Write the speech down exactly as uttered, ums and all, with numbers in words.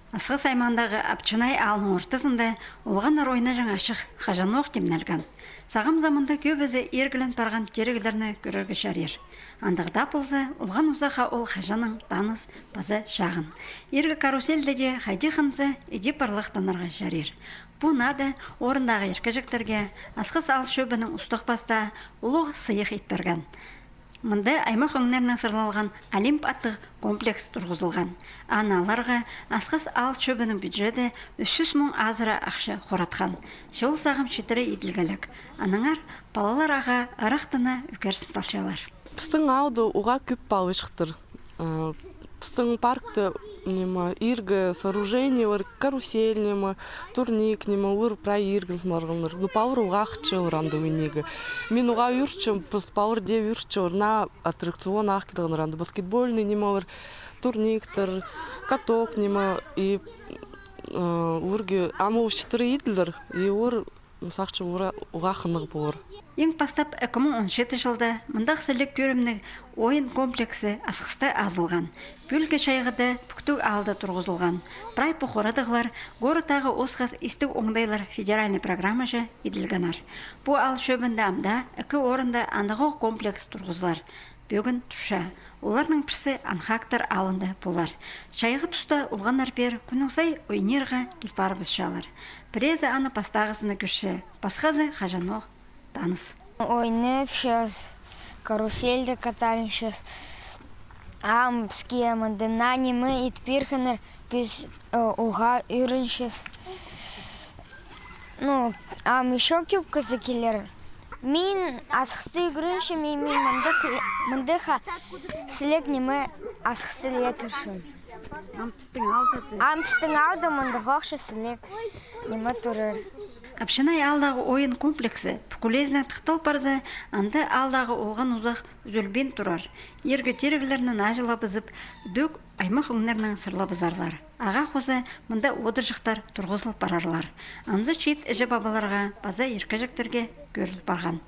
Асхыс аймағындағы Апчынай аалның ортызында олғаннар ойнаҷаң ачых хаҷанох тимнелген. Сағам заманда кӧбізі иргілен парған тиріглерні кӧрерге чарир. Андағ даа полза, олған узахха ол хаҷаннаң таныс паза чағын. Иргі карусельде дее хайди хынза, иди парлахтанарға чарир. Пу наада орындағы иркеҷектерге Асхыс аал чӧбінің устағ пастаа улуғ сыйых ит парған. Мында аймах ӧңнерінең сырлалған Олимп аттығ комплекс турғызылған. Аны аларға Асхыс аал чӧбінің бюджеті ӱс чӱс муң азыра ахча хоратхан. Че ол сағам читіре иділгелек. Аннаңар палалар ағаа ырахтана ӧкерсін салчалар. Пістің аалда уғаа кӧп палғаҷахтар. Э, пістің паркта, ниме, иргі сооружениелер, карусель, ниме, турник, ниме, ӧӧр прай иргілеп парғаннар. Ну, палалар уғаа хынчалар анда ойнирға. Мин уғаа ӧрінчем, просто палалар дее ӧрінчелер, наа аттракцион ах килгеннер анда. Баскетбольный нимелер, турниктер, каток, ниме, и, э, ӧӧрге, ам ол читіре иділер, и олар, ну, сағынчам, уғаа хынығ полар. Иң пастап ікі муң он читі чылда мындағ сіліг кӧрімніг ойын комплексі Асхыста азылған. Пӱӱлгі чайғыда пӱктӱг аалда турғызылған. Прай пу хорадығлар городтағы осхас истіг оңдайлар федеральный программаҷа иділгеннер. Пу аал чӧбінде ам даа ікі орында анағох комплекс турғызылар. Пӧгін турча. Оларның пірсі Анхактар аалында полар. Чайғы туста олғаннар пеер кӱннің сай ойнирға кил парыбысчалар. Пірезі аны пастағызын на кӧрче, пасхазы хаҷанох таныс. Ойнапчабыс, карусельде каталчабыс. Ам піске мында наа ниме ит пиргеннер, піс, э, уғаа ӧрінчебіс. Ну, ам ещё кӧп кізі килер. Мин Асхыста ӱгренчем, мин, мин мындағ, мындағ сіліг ниме Асхыста ла кӧрчем. Ам пістің аалда да. Ам пістің аалда мындағ ох сіліг ниме турар. Апчынай аалдағы ойын комплексі пӱкӱлезінең тыхтал парза, анда аалдағы олған узах ӱзӱлбин турар. Иргі тиріглерні нааҷылабызып, ідӧк аймах ӧңнерінең сырлабызарлар. Ағаа хоза мында одырҷыхтар турғызыл парарлар. Анзы чиит іҷе-пабаларға паза иркеҷектерге кӧріл парған.